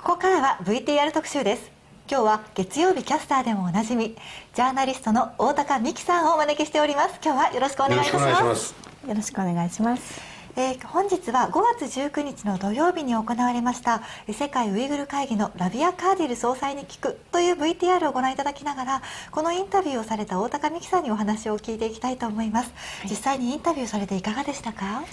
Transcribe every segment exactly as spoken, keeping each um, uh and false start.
ここからは ブイティーアール 特集です。今日は月曜日キャスターでもおなじみ、ジャーナリストの大高美希さんをお招きしております。今日はよろしくお願いいたします。よろしくお願いします。よろしくお願いします。えー本日はごがつじゅうくにちの土曜日に行われました、えー世界ウイグル会議のラビア・カーディル総裁に聞くという ブイティーアール をご覧いただきながら、このインタビューをされた大高美希さんにお話を聞いていきたいと思います。実際にインタビューされていかがでしたか？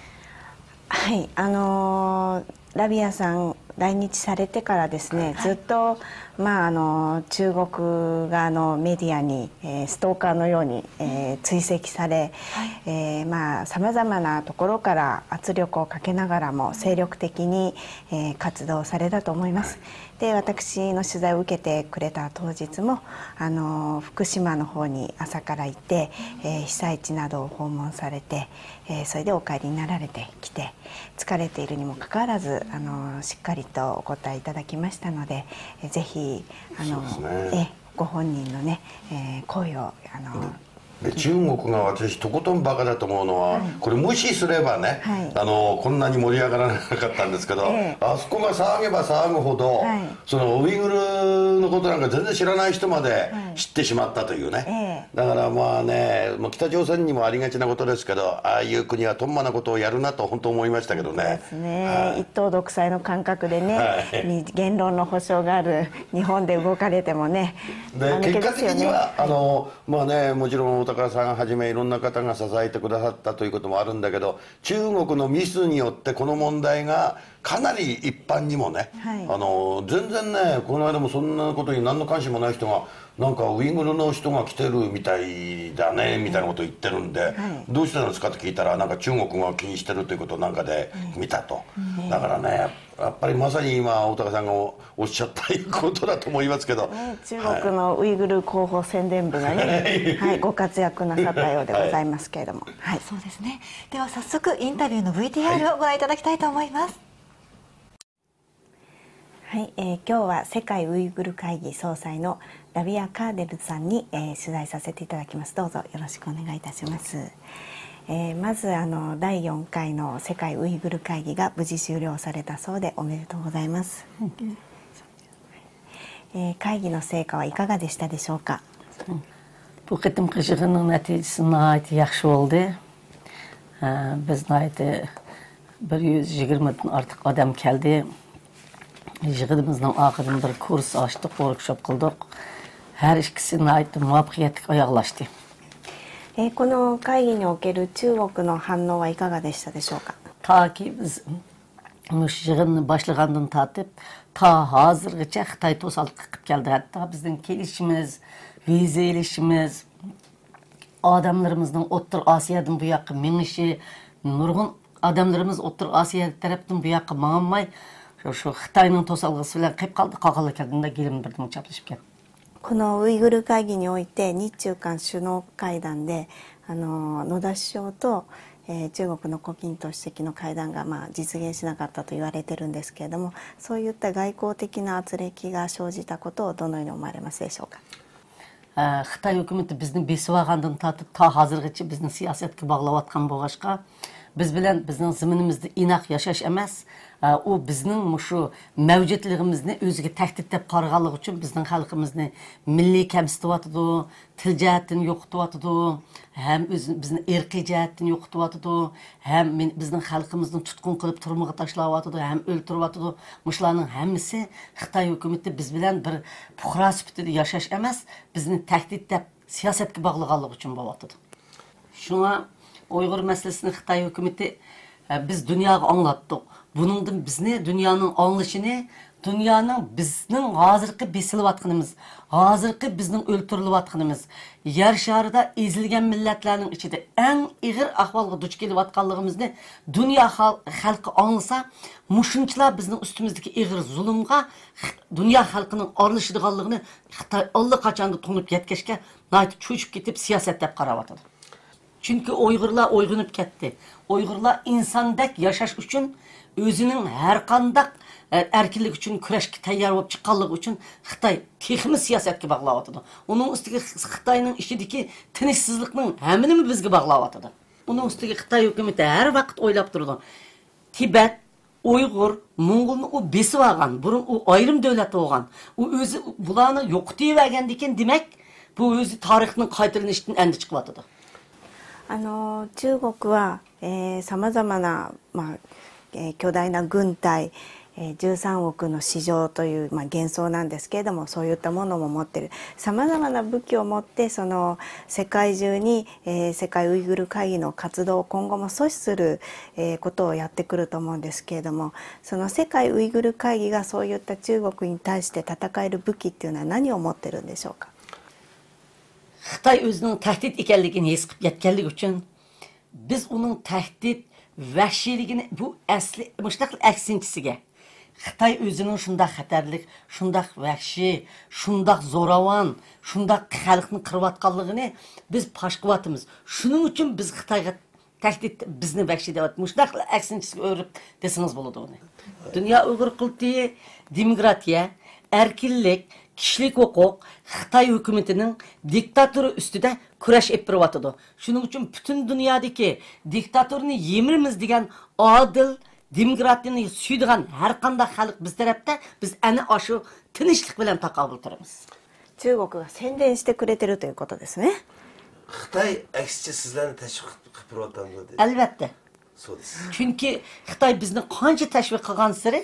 はい、あのーラビアさん来日されてからですね、はい。ずっと、まあ、あのー中国側のメディアに、えーストーカーのように、えー追跡され、はい。えーまあ、さまざまなところから圧力をかけながらも精力的に、えー活動されたと思います。で、私の取材を受けてくれた当日も、あのー福島の方に朝から行って、えー被災地などを訪問されて、えーそれでお帰りになられてきて、疲れているにもかかわらず、あのーしっかりとお答えいただきましたので、えーぜひ、あのーそうですね。えーご本人のね、えー声を、あのーで、中国が私とことんバカだと思うのは、はい。これ無視すればね、はい。あのこんなに盛り上がらなかったんですけど、ええ。あそこが騒げば騒ぐほど、はい。そのウイグルのことなんか全然知らない人まではい。知ってしまったというね、ええ。だからまあね、もう北朝鮮にもありがちなことですけど、ああいう国はとんまなことをやるなと本当思いましたけどね。ですね、はい。一党独裁の感覚でね、はい。に言論の保障がある日本で動かれてもね、で、間抜け結果的には、ですよね。あのまあね、もちろん大高さんはじめいろんな方が支えてくださったということもあるんだけど、中国のミスによってこの問題がかなり一般にもね、はい。あの全然ね、この間もそんなことに何の関心もない人が、なんかウイグルの人が来てるみたいだねみたいなことを言ってるんで、はい。どうしてなんですかって聞いたら、なんか中国が気にしてるということなんかで見たと。だからね、やっぱりまさに今大高さんがおっしゃったことだと思いますけど、ね、中国のウイグル広報宣伝部がね、はい、ご活躍なさったようでございますけれども、はい。そうですね。では早速インタビューの ブイティーアール をご覧いただきたいと思います。はい、えー今日は世界ウイグル会議総裁のラビア・カーデルさんに、えー取材させていただきます。どうぞよろしくお願いいたします。えーまず、あの、第よんかいの世界ウイグル会議が無事終了されたそうで、おめでとうございます。えー会議の成果はいかがでしたでしょうか？ بۇ قېتىمقى يىغىننىڭ نەتىجىسى ناھايىتى ياخشى بولدى. ھە، بىز ناھايىتى بىر يۈز يىگىرمىدىن ئارتۇق ئادەم كەلدى. يىغىنىمىزنىڭ ئاخىرىدا بىر كۇرس ئاچتۇق، ۋوركشوپ قىلدۇق. ھەر ئىككىسى ناھايىتى مۇۋەپپەقىيەتلىك ئاياغلاشتى. えーこの会議における中国の反応はいかがでしたでしょうか？ تاكى بىز مۇشۇ يىغىننى باشلىغاندىن تارتىپ، تا ھازىرغىچە خىتاي توسالغۇ قىلىپ كەلدى. ھەتتا بىزنىڭ كېلىشىمىز، ۋىزا ئېلىشىمىز، ئادەملىرىمىزنىڭ ئوتتۇرا ئاسىيادىن بۇ ياققا مېڭىشى، نۇرغۇن ئادەملىرىمىز ئوتتۇرا ئاسىيا تەرەپتىن بۇ ياققا ماڭالماي، شۇ، شۇ خىتاينىڭ توسالغۇسى بىلەن قېلىپ قالدى، قالغانلار كەلگەندە گىلىم بىردىن چاپلىشىپ كەتتى. このウイグル会議において日中韓首脳会談で、あの、野田首相と、えー中国の胡錦涛主席の会談が、まあ、実現しなかったと言われてるんですけれども、そういった外交的な圧力が生じたことをどのように思われますでしょうか？ ئە، خىتاي ھۆكۈمىتى بىزنى بېسىۋالغاندىن تارتىپ تا ھازىرغىچە بىزنى سىياسەتكە باغلاۋاتقان بولغاچقا، بىز بىلەن بىزنىڭ زېمىنىمىزدا ئىناق ياشاش ئەمەس، ئە، ئۇ بىزنىڭ مۇشۇ مەۋجۇتلۇقىمىزنى ئۆزىگە تەھدىت دەپ قارىغانلىقى ئۈچۈن بىزنىڭ خەلقىمىزنى مىللىي كەمسىتىۋاتىدۇ، تىل جەھەتتىن يوقىتىۋاتىدۇ، ھەم ئۆز-، بىزنى ئىرقىي جەھەتتىن يوقىتىۋاتىدۇ، ھەم مىن-، بىزنىڭ خەلقىمىزنى تۇتقۇن قىلىپ تۈرمىگە تاشلاۋاتىدۇ، ھەم ئۆلتۈرۈۋاتىدۇ. مۇشۇلارنىڭ ھەممىسى خىتاي ھۆكۈمىتى بىز بىلەن بىر پۇقرا سۈپىتىدە ياشاش ئەمەس، بىزنى تەھدىت دەپ سىياسەتكە باغلىغانلىقى ئۈچۈن بولۇۋاتىدۇ. شۇڭا ئۇيغۇر مەسىلىسىنى خىتاي ھۆكۈمىتى، ئە، بىز دۇنياغا ئاڭلاتتۇق. بۇنىڭدىن بىزنى دۇنيانىڭ ئاڭلىشىنى، دۇنيانىڭ بىزنىڭ ھازىرقى بېسىلىۋاتقىنىمىز، ھازىرقى بىزنىڭ ئۆلتۈرۈلۈۋاتقىنىمىز، يەر شارىدا ئېزىلگەن مىللەتلەرنىڭ ئىچىدە ئەڭ ئېغىر ئەھۋالغا دۇچ كېلىۋاتقانلىقىمىزنى دۇنيا خەل-، خەلقى ئاڭلىسا، مۇشۇنچىلا بىزنىڭ ئۈستىمىزدىكى ئېغىر زۇلۇمغا خ-، دۇنيا خەلقىنىڭ ئارىلىشىدىغانلىقىنى خىتاي ئاللىقاچاندا تونۇپ يەتكەچكە، ناھايىتى چۆچۈپ كېتىپ، سىياسەت دەپ قاراۋاتىدۇ. چۈنكى ئۇيغۇرلار ئويغىنىپ كەتتى. ئۇيغۇرلار ئىنساندەك ياشاش ئۈچۈن، ئۆزىنىڭ ھەرقانداق، ئە، ئەركىنلىك ئۈچۈن كۈرەشكە تەييار بولۇپ چىققانلىقى ئۈچۈن خىتاي تېخىمۇ سىياسەتكە باغلاۋاتىدۇ. ئۇنىڭ ئۈستىگە خ-، خىتاينىڭ ئىچىدىكى تىنچسىزلىقنىڭ ھەممىنىمۇ بىزگە باغلاۋاتىدۇ. ئۇنىڭ ئۈستىگە خىتاي ھۆكۈمىتى ھەر ۋاقىت ئويلاپ تۇرىدۇ. تىبەت، ئۇيغۇر، موڭغۇلنى ئۇ بېسىۋالغان، بۇرۇن ئۇ ئايرىم دۆلەت بولغان. ئۇ ئۆزى بۇلارنى يوقىتىۋەرگەندىكىن، دېمەك، بۇ ئۆزى تارىختىن قايتىلىنىشتىن ئەندىشە قىلىۋاتىدۇ. あの中国はさまざまな、まあえー巨大な軍隊、えー、じゅうさんおくの市場という、まあ、幻想なんですけれども、そういったものも持ってる、さまざまな武器を持って、その世界中に、えー世界ウイグル会議の活動を今後も阻止する、えーことをやってくると思うんですけれども、その世界ウイグル会議がそういった中国に対して戦える武器っていうのは何を持ってるんでしょうか？ خىتاي ئۆزىنىڭ تەھدىت ئىكەنلىكىنى ھېس قىلىپ يەتكەنلىكى ئۈچۈن، بىز ئۇنىڭ تەھدىت، ۋەھشىيلىكىنى، بۇ ئەسلى مۇشۇنداق ئەكسىنچىسىگە، خىتاي ئۆزىنىڭ شۇنداق خەتەرلىك، شۇنداق ۋەھشىي، شۇنداق زوراۋان، شۇنداق خەلقنى قىرىۋاتقانلىقىنى بىز پاش قىلىۋاتىمىز. شۇنىڭ ئۈچۈن بىز خىتايغا تەھدىت، بىزنى ۋەھشىي دەۋاتىدۇ. مۇشۇنداق ئەكسىنچىسىگە ئۆرۈپ دېسىڭىز بولىدۇ ئۇنى. دۇنيا ئۇيغۇر قۇرۇلتىيى دېموكراتىيە، ئەركىنلىك، كىشىلىك ھوقۇق، خىتاي ھۆكۈمىتىنىڭ دىكتاتورى ئۈستىدە كۈرەش ئېلىپ بېرىۋاتىدۇ. شۇنىڭ ئۈچۈن پۈتۈن دۇنيادىكى دىكتاتورنى يىمىرىمىز دېگەن ئادىل، دېموكراتىيىنى سۆيىدىغان ھەر قانداق خەلق بىز تەرەپتە، بىز ئەنە ئاشۇ تىنچلىق بىلەن تاقابىل تۇرىمىز. 中国が宣伝してくれてるということですね。 خىتاي ئەكسىچە سىزلەرنى تەشۋىق قىلىپ بېرىۋاتامدۇ دېدى. ئەلۋەتتە. سودىسى. چۈنكى خىتاي بىزنى قانچە تەشۋىق قىلغانسېرى،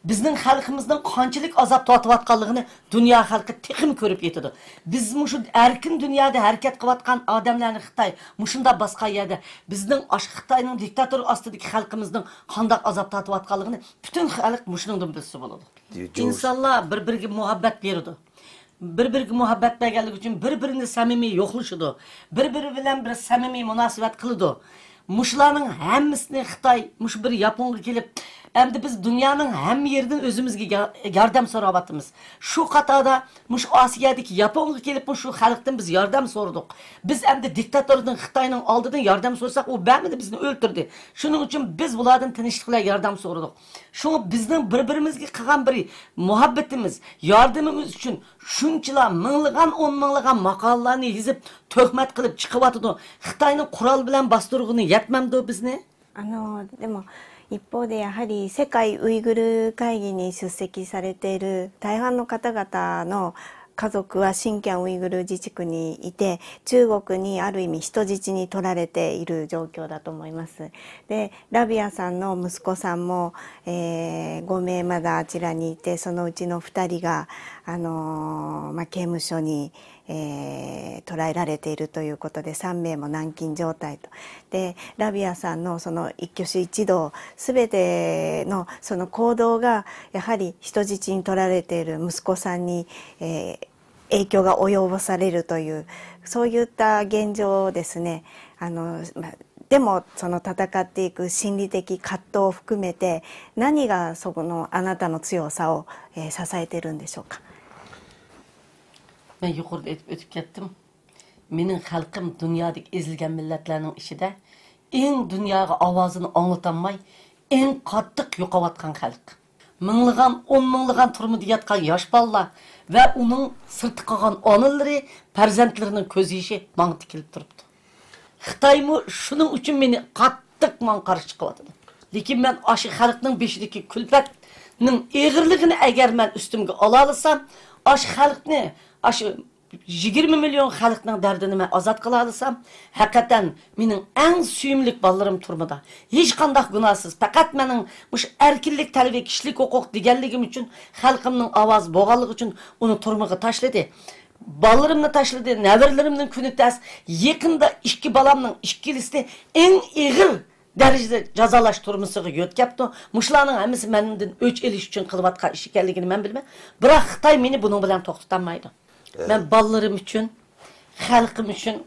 بىزنىڭ خەلقىمىزنىڭ قانچىلىك ئازاب تارتىۋاتقانلىقىنى دۇنيا خەلقى تېخىمۇ كۆرۈپ يېتىدۇ. بىز مۇشۇ ئەركىن دۇنيادا ھەرىكەت قىلىۋاتقان ئادەملەرنى خىتاي مۇشۇنداق باسقان يەردە، بىزنىڭ ئاشۇ خىتاينىڭ دىكتاتورى ئاستىدىكى خەلقىمىزنىڭ قانداق ئازاب تارتىۋاتقانلىقىنى پۈتۈن خەلق مۇشۇنىڭدىن بىلسە بولىدۇ. ئىنسانلار بىر-بىرىگە مۇھەببەت بېرىدۇ. بىر-بىرىگە مۇھەببەت بەرگەنلىكى ئۈچۈن بىر-بىرىنى سەمىمىي يوقلىشىدۇ. بىر-بىرى بىلەن بىر سەمىمىي مۇناسىۋەت قىلىدۇ. مۇشۇلارنىڭ ھەممىسىنى خىتاي مۇشۇ بىر ياپونغا كېلىپ، ئەمدى بىز دۇنيانىڭ ھەممە يېرىدىن ئۆزىمىزگە يا-، ياردەم سوراۋاتىمىز. شۇ قاتاردا مۇشۇ ئاسىيادىكى ياپونغا كېلىپمۇ شۇ خەلقتىن بىز ياردەم سورىدۇق. بىز ئەمدى دىكتاتوردىن، خىتاينىڭ ئالدىدىن ياردەم سورىساق، ئۇ بەرمىدى، بىزنى ئۆلتۈردى. شۇنىڭ ئۈچۈن بىز بۇلاردىن تىنچلىق بىلەن ياردەم سورىدۇق. شۇڭا بىزنىڭ بىر-بىرىمىزگە قىلغان بىر مۇھەببىتىمىز، ياردىمىمىز ئۈچۈن شۇنچىلا مىڭلىغان، ئون مىڭلىغان ماقالىلەرنى يېزىپ، تۆھمەت قىلىپ چىقىۋاتىدۇ. خىتاينىڭ قورال بىلەن باستۇرغىنى يەتمەمدۇ بىزنى؟ あのでも一方でやはり世界ウイグル会議に出席されている大半の方々の家族は新疆ウイグル自治区にいて、中国にある意味人質に取られている状況だと思います。で、ラビアさんの息子さんも、えー5名まだあちらにいて、そのうちのふたりが、あのーまあ、刑務所に、えー捉えられているということで、さん名も軟禁状態と。で、ラビアさんのその一居室一同すべてのその行動が、やはり人質に取られている息子さんに、えー影響が及ぼされるという、そういった現状をですね、あの、まあ、でもその戦っていく心理的葛藤を含めて、何がそこのあなたの強さを、えー支えているんでしょうか？ مەن يۇقىرىدا ئېيتىپ ئۆتۈپ كەتتىم. مېنىڭ خەلقىم دۇنيادىكى ئېزىلگەن مىللەتلەرنىڭ ئىچىدە ئەڭ دۇنياغا ئاۋازىنى ئاڭلىتالماي، ئەڭ قاتتىق يوقاۋاتقان خەلق. مىڭلىغان، ئون مىڭلىغان تۈرمىدە ياتقان ياش بالىلار ۋە ئۇنىڭ سىرتتا قالغان ئانىلىرى، پەرزەنتلىرىنىڭ كۆز يېشى ماڭا تىكىلىپ تۇرۇپتۇ. خىتايمۇ شۇنىڭ ئۈچۈن مېنى قاتتىق ماڭا قارشى چىقىۋاتىدۇ. لېكىن مەن ئاشۇ خەلقنىڭ بېشىدىكى كۈلپەتنىڭ ئېغىرلىقىنى ئەگەر مەن ئۈستۈمگە ئالالىسام، ئاشۇ خەلقنى، ئاشۇ يىگىرمە مىليون خەلقنىڭ دەردىنى مەن ئازاد قىلالىسام، ھەقىقەتەن مېنىڭ ئەڭ سۆيۈملۈك بالىلىرىم تۈرمىدە. ھېچقانداق گۇناھسىز، پەقەت مېنىڭ مۇشۇ ئەركىنلىك تەلىپى، كىشىلىك ھوقۇق دېگەنلىكىم ئۈچۈن، خەلقىمنىڭ ئاۋازى بولغانلىقى ئۈچۈن ئۇنى تۈرمىگە تاشلىدى. بالىلىرىمنى تاشلىدى، نەۋرىلىرىمنىڭ كۈنى تەس. يېقىندا ئىككى بالامنىڭ ئىككىلىسىنى ئەڭ ئېغىر دەرىجىدە جازالاش تۈرمىسىگە يۆتكەپتۇ. مۇشۇلارنىڭ ھەممىسى مەندىن ئۆچ ئېلىش ئۈچۈن قىلىۋاتقان ئىش ئىكەنلىكىنى مەن بىلىمەن. بىراق خىتاي مېنى بۇنىڭ بىلەن توختىتالمايدۇ. مەن بالىلىرىم ئۈچۈن، خەلقىم ئۈچۈن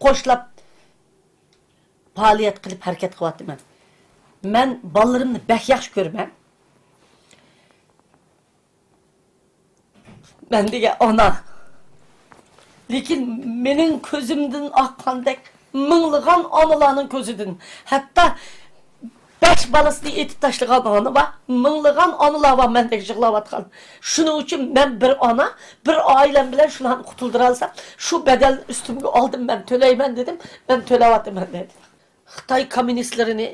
قوشلاپ پائالىيەت قىلىپ ھەرىكەت قىلىۋاتىمەن. مەن بالىلىرىمنى بەك ياخشى كۆرىمەن. مەن دېگەن ئانا. لېكىن مېنىڭ كۆزۈمدىن ئاققاندەك مىڭلىغان ئانىلارنىڭ كۆزىدىن، ھەتتا بەش بالىسىنى ئېتىپ تاشلىغان ئانا بار، مىڭلىغان ئانىلار بار مەندەك يىغلاۋاتقان. شۇنىڭ ئۈچۈن مەن بىر ئانا، بىر ئائىلەم بىلەن شۇلارنى قۇتۇلدۇرالىسام، شۇ بەدەلنى ئۈستۈمگە ئالدىم، مەن تۆلەيمەن دېدىم، مەن تۆلەۋاتىمەن دېدى. خىتاي كوممۇنىستلىرىنى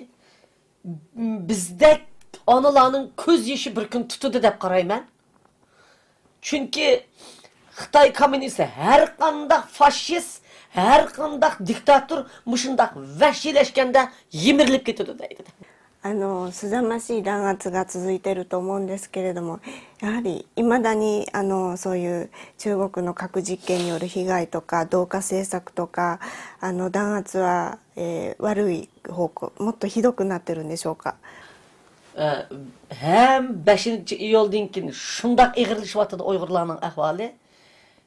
بىزدەك ئانىلارنىڭ كۆز يېشى بىر كۈن تۇتىدۇ دەپ قارايمەن. چۈنكى خىتاي كوممۇنىستى ھەر قانداق فاشىست، ھەر قانداق دىكتاتور مۇشۇنداق ۋەھشىيلەشكەندە يىمىرىلىپ كېتىدۇ دەيدۇ. あの、すさまじい弾圧が続いていると思うんですけれども、やはり未だに、あの、そういう中国の核実験による被害とか、同化政策とか、あの、弾圧は、えー、悪い方向、もっとひどくなってるんでしょうか。 ئە، ھەم بەشىنچى ئىيۇلدىن كېيىن شۇنداق ئېغىرلىشىۋاتىدۇ ئۇيغۇرلارنىڭ ئەھۋالى.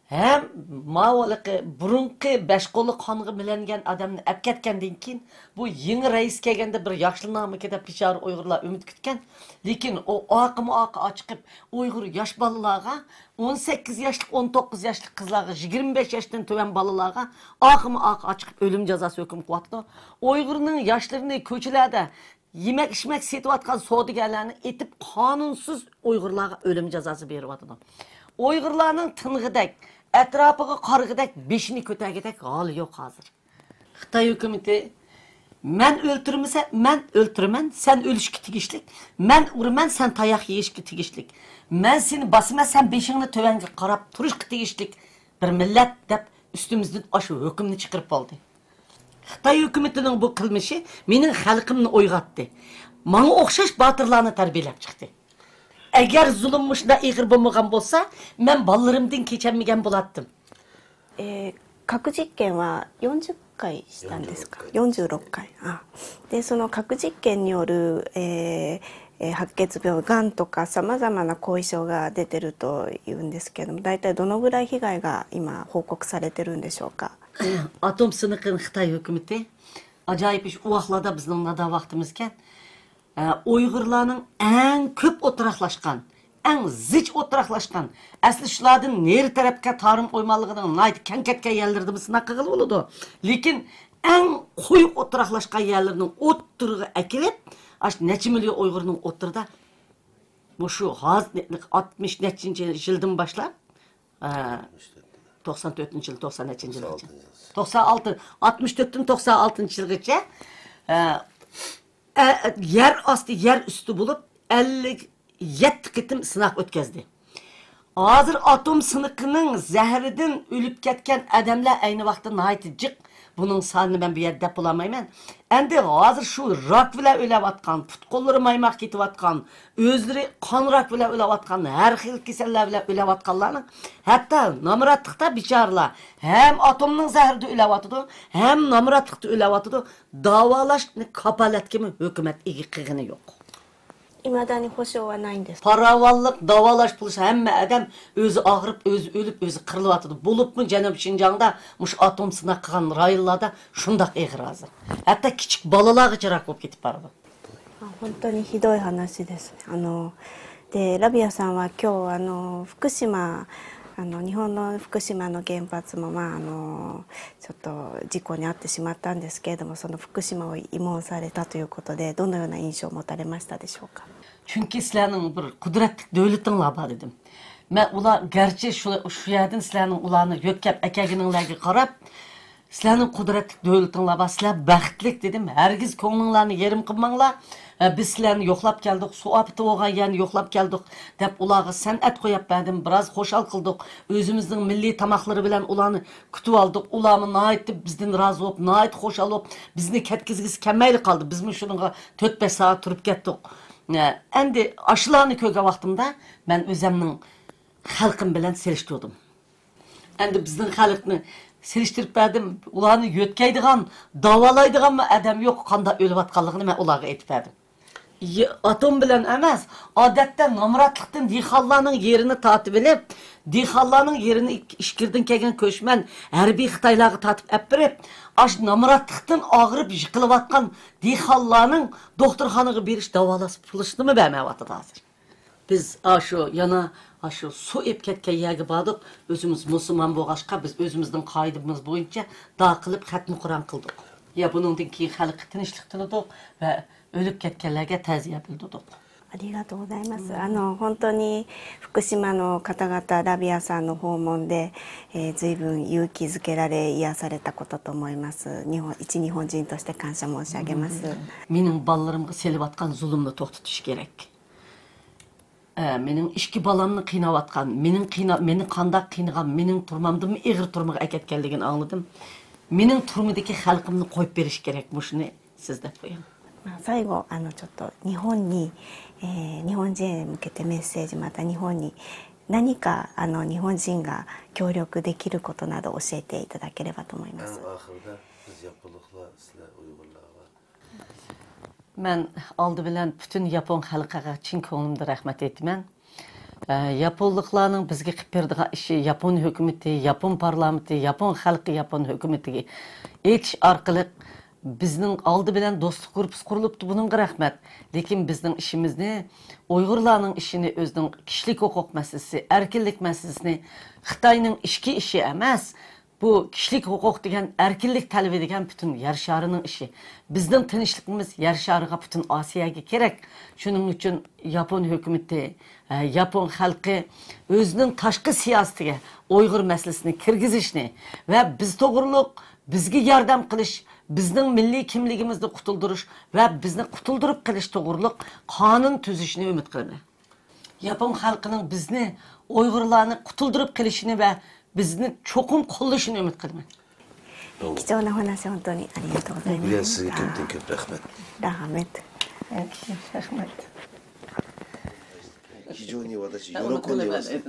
ھەم ماۋۇ ھېلىقى بۇرۇنقى بەش قوللۇق خانغا مىلەنگەن ئادەمنى ئەپكەتكەندىن كېيىن، بۇ يېڭى رەئىس كەلگەندە بىر ياخشىلىنارمىكىن دەپ بىچارە ئۇيغۇرلار ئۈمىد كۈتكەن. لېكىن ئۇ ئاقىمۇ ئاقا ئاچىقىپ، ئۇيغۇر ياش بالىلارغا، ئون سەككىز ياشلىق، ئون توققۇز ياشلىق قىزلارغا، يىگىرمە بەش ياشتىن تۆۋەن بالىلارغا ئاقىمۇ ئاقا ئاچىقىپ ئۆلۈم جازاسى ھۆكۈم قىلىۋاتىدۇ. ئۇيغۇرنىڭ ياشلىرىنى كوچىلاردا يېمەك-ئىچمەك سېتىۋاتقان سودىگەرلەرنى ئېتىپ، قانۇنسىز ئۇيغۇرلارغا ئۆلۈم جازاسى بېرىۋاتىدۇ. ئۇيغۇرلارنىڭ تىنغۇدەك، ئەتراپىغا قارىغۇدەك، بېشىنى كۆتەرگۈدەك ھالى يوق ھازىر. خىتاي ھۆكۈمىتى، مەن ئۆلتۈرمىسە، مەن ئۆلتۈرىمەن، سەن ئۆلۈشكە تېگىشلىك، مەن ئۇرىمەن، سەن تاياق يېيىشكە تېگىشلىك، مەن سېنى باسىمەن، سەن بېشىڭنى تۆۋەنگە قاراپ تۇرۇشقا تېگىشلىك بىر مىللەت دەپ ئۈستىمىزدىن ئاشۇ ھۆكۈمنى چىقىرىپ بولدى. خىتاي ھۆكۈمىتىنىڭ بۇ قىلمىشى مېنىڭ خەلقىمنى ئويغاتتى. ماڭا ئوخشاش باتۇرلارنى تەربىيەلەپ چىقتى. ئەگەر زۇلۇم مۇشۇنداق ئېغىر بولمىغان بولسا، مەن بالىلىرىمدىن كېچەلمىگەن بولاتتىم. えー核実験はよんじゅっかいしたんですか？よんじゅうろっかい。あ、で、その核実験による、えーえー白血病、がんとかさまざまな後遺症が出てるというんですけども、大体どのぐらい被害が今報告されてるんでしょうか？ ئاتوم سىنىقىنى خىتاي ھۆكۈمىتى، ئاجايىپ ئىش، ئۇ ۋاقىتلاردا بىزنىڭ نادان ۋاقتىمىزكەن، ئە، ئۇيغۇرلارنىڭ ئەڭ كۆپ ئولتۇراقلاشقان، ئەڭ زىچ ئولتۇراقلاشقان، ئەسلى شۇلاردىن نېرى تەرەپكە تارىم ئويمانلىقىنىڭ ناھايىتى كەڭ كەتكەن يەرلىرىدىمۇ سىناق قىلغىلى بولىدۇ. لېكىن ئەڭ قويۇق ئولتۇراقلاشقان يەرلىرىنىڭ ئوتتۇرىغا ئەكېلىپ، ئاشۇ نەچچە مىليون ئۇيغۇرنىڭ ئوتتۇرىدا مۇشۇ ھازىر ئاتمىش نەچچىنچى يىلدىن باشلاپ، ئە، توقسان تۆتىنچى يىل، توقسان نەچچىنچى يىلغىچە، توقسان ئالتە، ئاتمىش تۆتتىن توقسان ئالتىنچى يىلغىچە، ئە، ئە، يەر ئاستى، يەر ئۈستى بولۇپ، ئەللىك يەتتە قېتىم سىناق ئۆتكەزدى. ھازىر ئاتوم سىنىقىنىڭ زەھىرىدىن ئۆلۈپ كەتكەن ئادەملەر ئەينى ۋاقىتتا ناھايىتى جىق. بۇنىڭ سانىنى مەن بۇ يەردە دەپ بولالمايمەن. ئەمدى ھازىر شۇ راك بىلەن ئۆلۈۋاتقان، پۇت-قوللىرى مايماق كېتىۋاتقان، ئۆزلىرى قان راك بىلەن ئۆلۈۋاتقان، ھەر خىل كېسەللەر بىلەن ئۆلۈۋاتقانلارنىڭ، ھەتتا نامراتلىقتا بىچارىلار ھەم ئاتومنىڭ زەھىرىدە ئۆلۈۋاتىدۇ، ھەم نامراتلىقتا ئۆلۈۋاتىدۇ. داۋالاشنى كاپالەتكىمۇ ھۆكۈمەت ئىگە قىلغىنى يوق. 未だに保障はないんです。 پاراۋانلىق داۋالاش پۇلىسى ھەممە ئادەم ئۆزى ئاغرىپ، ئۆزى ئۆلۈپ، ئۆزى قىرىلىۋاتىدۇ. بولۇپمۇ جەنۇبىي شىنجاڭدا مۇشۇ ئاتوم سىناق قىلغان رايونلاردا شۇنداق ئېغىر ھازىر. ھەتتا كىچىك بالىلارغىچە راك بولۇپ كېتىپ بارىدۇ. あ、本当にひどい話ですね。あの、で、ラビアさんは今日、あの、福島、あの、日本の福島の原発も、まあ、あの、ちょっと事故に遭ってしまったんですけれども、その福島を慰問されたということで、どのような印象を持たれましたでしょうか？ چۈنكى سىلەرنىڭ بىر قۇدرەتلىك دۆلىتىڭلار بار، دېدىم. مەن ئۇلار گەرچە شۇ، شۇ يەردىن سىلەرنىڭ ئۇلارنى يۆتكەپ ئەكەلگىنىڭلارغا قاراپ، سىلەرنىڭ قۇدرەتلىك دۆلىتىڭلار بار، سىلەر بەختلىك، دېدىم. ھەرگىز كۆڭلۈڭلارنى يېرىم قىلماڭلار. ھە، بىز سىلەرنى يوقلاپ كەلدۇق، سۇ ئاپىتى بولغان يەرنى يوقلاپ كەلدۇق، دەپ ئۇلارغا سەنئەت قويۇپ بەردىم، بىراز خۇشال قىلدۇق. ئۆزىمىزنىڭ مىللىي تاماقلىرى بىلەن ئۇلارنى كۈتۈۋالدۇق. ئۇلارمۇ ناھايىتى بىزدىن رازى بولۇپ، ناھايىتى خۇشال بولۇپ، بىزنى كەتكۈزگۈسى كەلمەيلا قالدى. بىزمۇ شۇنىڭغا تۆت-بەش سائەت تۇرۇپ كەتتۇق. ئەمدى ئاشۇلارنى كۆرگەن ۋاقتىمدا مەن ئۆزەمنىڭ خەلقىم بىلەن سېلىشتۇردۇم. ئەمدى بىزنىڭ خەلقنى سېلىشتۇرۇپ بەردىم. ئۇلارنى يۆتكەيدىغان، داۋالايدىغانمۇ ئادەم يوق، قانداق ئۆلۈۋاتقانلىقىنى مەن ئۇلارغا ئېيتىپ بەردىم. يە-، ئاتوم بىلەن ئەمەس، ئادەتتە نامراتلىقتىن دېھقانلارنىڭ يېرىنى تارتىۋېلىپ، دېھقانلارنىڭ يېرىنى ئىچ-، ئىچكىرىدىن كەلگەن كۆچمەن ھەربىي خىتايلارغا تارتىپ ئەپ بېرىپ، ئاشۇ نامراتلىقتىن ئاغرىپ يىقىلىۋاتقان دېھقانلارنىڭ دوختۇرخانىغا بېرىش، داۋالاش پۇلىسىنىمۇ بەرمەيۋاتىدۇ ھازىر. بىز ئاشۇ، يەنە ئاشۇ سۇ ئېپ كەتكەن يەرگە باردۇق. ئۆزىمىز مۇسۇلمان بولغاچقا، بىز ئۆزىمىزنىڭ قائىدىمىز بويىچە دۇئا قىلىپ، خەتمە قۇرئان قىلدۇق. يا بۇنىڭدىن كېيىن خەلققە تىنچلىق تىلىدۇق ۋە ئۆلۈپ كەتكەنلەرگە تەزىيە بىلدۈردۇق. ありがとうございます。あの、本当に福島の方々、ラビアさんの訪問で、えー、随分勇気づけられ、癒されたことと思います。日本、一日本人として感謝申し上げます。 مېنىڭ بالىلىرىمغا سېلىۋاتقان زۇلۇمنى توختىتىش كېرەك. ئە، مېنىڭ ئىككى بالامنى قىيناۋاتقان، مېنىڭ قىينا-، مېنى قانداق قىينىغان، مېنىڭ تۈرمەمدىنمۇ ئېغىر تۈرمىگە ئەكەتكەنلىكىنى ئاڭلىدىم. مېنىڭ تۈرمىدىكى خەلقىمنى قويۇپ بېرىش كېرەك، مۇشۇنى سىز دەپ قويۇڭ. まあ、最後、あの、ちょっと日本に、えー日本人へ向けてメッセージ、また日本に何か、あの、日本人が協力できることなど教えていただければと思います。 ئەڭ ئاخىرىدا بىز ياپونلۇقلار سىلەر ئۇيغۇرلارغا مەن ئالدى بىلەن پۈتۈن ياپون خەلقىگە چىن كۆڭلۈمدىن رەھمەت ئېيتىمەن. ئە، ياپونلۇقلارنىڭ بىزگە قىلىپ بېرىدىغان ئىشى، ياپون ھۆكۈمىتى، ياپون پارلامېنتى، ياپون خەلقى ياپون ھۆكۈمىتىگە ئېيتىش ئارقىلىق بىزنىڭ ئالدى بىلەن دوستلۇق گۇرۇپپىسى قۇرۇلۇپتۇ، بۇنىڭغا رەھمەت. لېكىن بىزنىڭ ئىشىمىزنى، ئۇيغۇرلارنىڭ ئىشىنى، ئۆزىنىڭ كىشىلىك ھوقۇق مەسىلىسى، ئەركىنلىك مەسىلىسىنى، خىتاينىڭ ئىچكى ئىشى ئەمەس، بۇ كىشىلىك ھوقۇق دېگەن، ئەركىنلىك تەلىپى دېگەن پۈتۈن يەر شارىنىڭ ئىشى. بىزنىڭ تىنچلىقىمىز يەر شارىغا، پۈتۈن ئاسىياگە كېرەك. شۇنىڭ ئۈچۈن ياپون ھۆكۈمىتى، ئە، ياپون خەلقى ئۆزىنىڭ تاشقى سىياسىتىگە ئۇيغۇر مەسىلىسىنى كىرگۈزۈشنى ۋە بىز توغرۇلۇق، بىزگە ياردەم قىلىش، بىزنىڭ مىللىي كىملىكىمىزنى قۇتۇلدۇرۇش ۋە بىزنى قۇتۇلدۇرۇپ قېلىش توغرۇلۇق قانۇن تۈزۈشىنى ئۈمىد قىلىمەن. ياپون خەلقىنىڭ بىزنى، ئۇيغۇرلارنى قۇتۇلدۇرۇپ قېلىشىنى ۋە بىزنى چوقۇم قوللىشىنى ئۈمىد قىلىمەن. 貴重なお話、本当にありがとうございました。 ئىلياس، سىزگە كۆپتىن كۆپ رەھمەت. ラーメン。 رەھمەت. 非常に私喜んでいます。はい。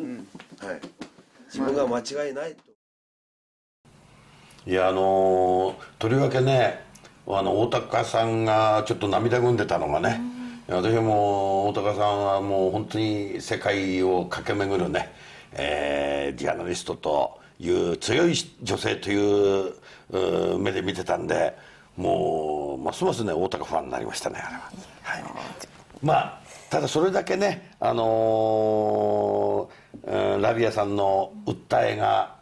自分が間違いないと。 いや、あのーとりわけね、あの、大高さんがちょっと涙ぐんでたのがね、私はもう、大高さんはもう本当に世界を駆け巡るね、えー、ジャーナリストという強い女性という、うー目で見てたんで、もう、ますますね、大高ファンになりましたね、あれは。はい。まあ、ただそれだけね、あのーうんラビアさんの訴えが、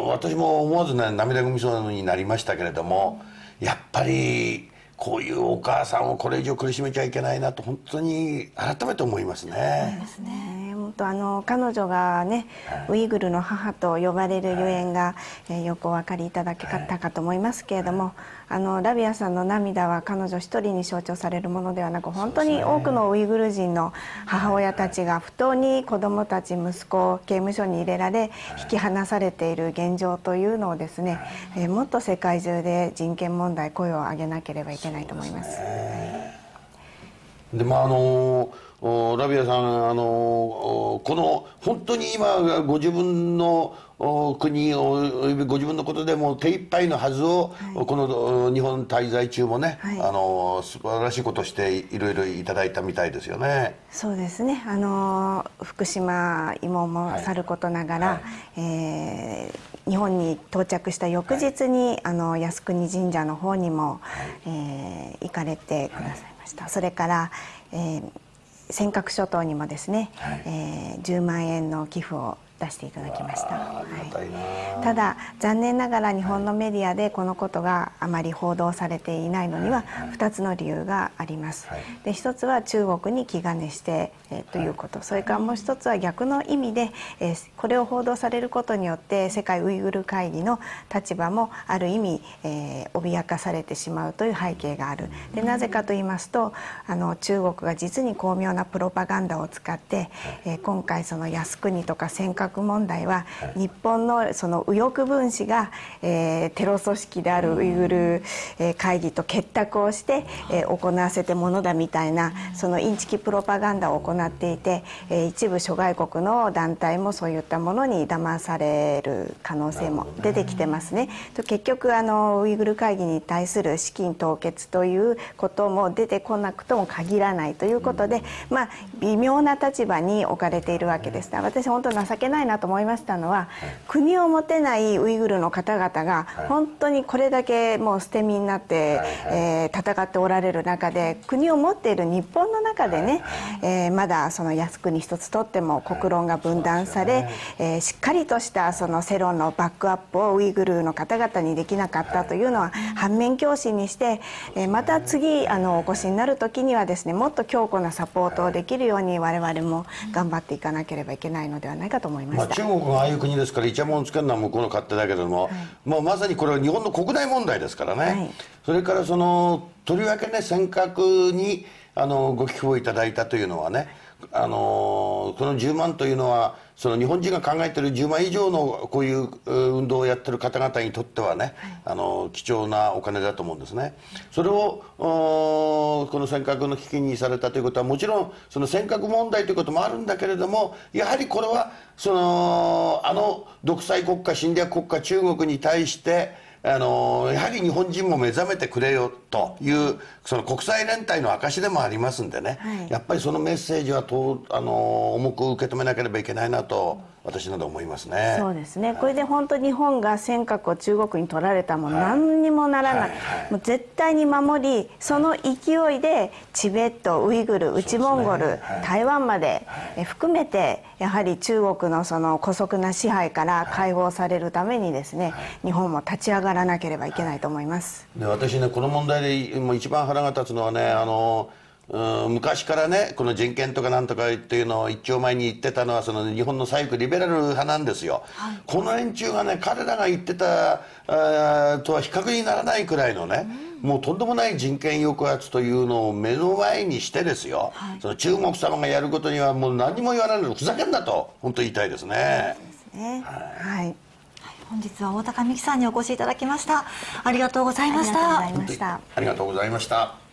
私も思わずね、涙ぐみそうになりましたけれども、やっぱり、こういうお母さんをこれ以上苦しめちゃいけないなと、本当に改めて思いますね。 ですね。本当、あの、彼女がね、はい。 ウイグルの母と呼ばれるゆえんが、えーよくお分かりいただけたかと思いますけれども、あの、ラビアさんの涙は彼女一人に象徴されるものではなく、本当に多くのウイグル人の母親たちが不当に子供たち、息子を刑務所に入れられ、引き離されている現状というのをですね、えーもっと世界中で人権問題、声を上げなければいけないと思います。 で、まあ、あの、おラビアさん、あの、おこの、本当に今、ご自分の、お国、およびご自分のことでも手一杯のはずを、この、お日本滞在中もね、はい。 あの、素晴らしいことをして、いろいろいただいたみたいですよね。 そうですね。あの、福島慰問もさることながら、はい。 えー日本に到着した翌日に、あの、靖国神社の方にも、えー行かれてくださいました。それから、えー尖閣諸島にもですね、はい。 えーじゅうまんえんの寄付を出していただきました。 ありがたいな。 ただ、残念ながら日本のメディアでこのことがあまり報道されていないのには、はい。 ふたつの理由があります。 はい。 で、ひとつは中国に気兼ねして、えーということ、それからもうひとつは逆の意味で、えーこれを報道されることによって、世界ウイグル会議の立場もある意味、えー脅かされてしまうという背景がある。で、なぜかと言いますと、あの、中国が実に巧妙なプロパガンダを使って、えー今回、その靖国とか尖閣問題は、日本のその右翼分子が、えーテロ組織であるウイグル、えー会議と結託をして、えー行わせたものだみたいな、そのインチキプロパガンダを行っていて、えー一部諸外国の団体もそういったものに騙される可能性も出てきてますね。と、結局、あの、ウイグル会議に対する資金凍結ということも出てこなくとも限らないということで、まあ、微妙な立場に置かれているわけです。私、本当情けないなと思いましたのは、国を持てないウイグルの方々が、本当にこれだけもう捨て身になって、えー戦っておられる中で、国を持っている日本の中でね、えーまだその靖国一つとっても国論が分断され、えーしっかりとしたその世論のバックアップをウイグルの方々にできなかったというのは、反面教師にして、えーまた次あのお越しになる時にはですね、もっと強固なサポートをできるように我々も頑張っていかなければいけないのではないかと思いました。まあ、中国がああいう国ですから、イチャモンつけるのは向こうの勝手だけども、もうまさにこれは日本の国内問題ですからね。それからそのとりわけね、尖閣にあのご寄付をいただいたというのはね、あのこのじゅうまんというのは、その日本人が考えているじゅうまん以上のこういう運動をやっている方々にとってはね、あの貴重なお金だと思うんですね。それをこの尖閣の基金にされたということは、もちろんその尖閣問題ということもあるんだけれども、やはりこれはそのあの独裁国家、侵略国家中国に対して、あのやはり日本人も目覚めてくれよという、その国際連帯の証でもありますんでね、はい、やっぱりそのメッセージはとあの重く受け止めなければいけないなと私など思いますね。そうですね、これで本当日本が尖閣を中国に取られたも何にもならない、はいはい、もう絶対に守り、その勢いでチベット、ウイグル、内モンゴル、はい、台湾まで、はい、え含めて、やはり中国のその姑息な支配から解放されるためにですね、日本も立ち上がらなければいけないと思います。で、私ね、この問題でもう一番腹が立つのはね、あの昔からね、この人権とかなんとかっていうのを一丁前に言ってたのは、その日本の左翼リベラル派なんですよ。はい、この連中がね、彼らが言ってたとは比較にならないくらいのね、もうとんでもない人権抑圧というのを目の前にしてですよ、はい、その中国様がやることにはもう何も言わないので、ふざけんなと本当言いたいですね。はい、本日は大高美紀さんにお越しいただきました。ありがとうございました。ありがとうございました。